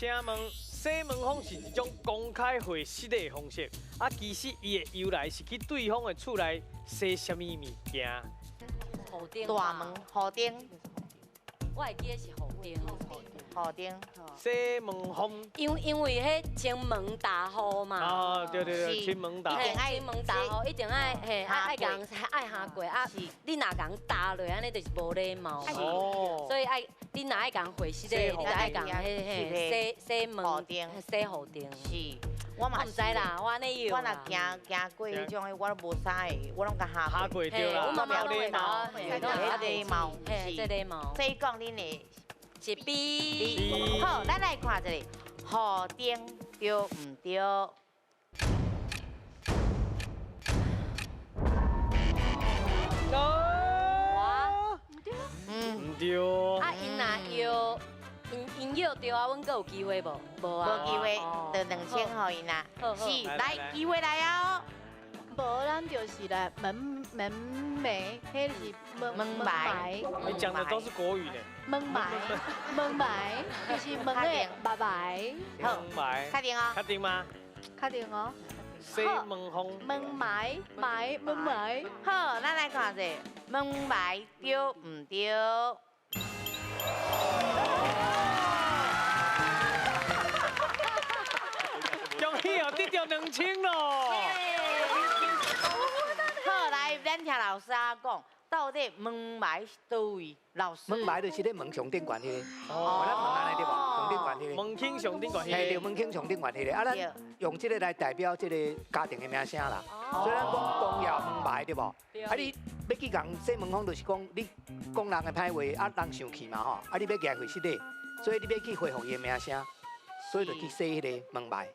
請問洗門風是一種公開回失禮的方式，啊，其實伊的由來是去對方的厝內洗啥物物件？雨頂。大門雨頂。我會記得是雨頂。雨頂。洗門風。因為彼前門大戶嘛。啊，對對對，前門大戶。前門大戶一定愛嘿愛愛共愛下過啊！你若共打落按呢，就是無禮貌。哦。所以愛你若愛共回失禮，你就愛共彼嘿洗洗門洗雨頂。是。我嘛毋知啦，我按呢搖。我若行行過彼種的，我攏無啥會，我攏共下過。對啦。我媽媽攏會教，禮貌，嘿，這禮貌。所以講恁的是 B。好，咱來看一下，雨頂對毋對？哇，嗯，毋對。啊，𪜶若搖。𪜶搖著啊，阮閣有機會無？無啊。無機會，就2000予𪜶啦。是，來機會來啊！無，咱就是來門楣，彼是門門牌。你講的都是國語呢。門牌，門牌，就是門的拜拜。門牌。確定哦。確定嗎？確定哦。洗門風。門牌，牌門牌。好，咱來看一下門牌對毋對？恭喜哦，得著2000咯！好，來，咱聽老師啊講，到底門牌是佗位？老師。門牌就是咧門上頂懸彼个，哦，咱門按呢對無？上頂懸彼个。門槛上頂懸彼個。嘿，對，門槛上頂懸彼个。啊，咱用這个來代表這個家庭的名聲啦。所以咱講公爺門牌對無？啊，你欲去共洗門風，就是講你講人的歹話，啊，人生氣嘛吼，啊，你欲共伊回失禮，所以你欲去恢復伊的名聲，所以就去洗彼个門牌。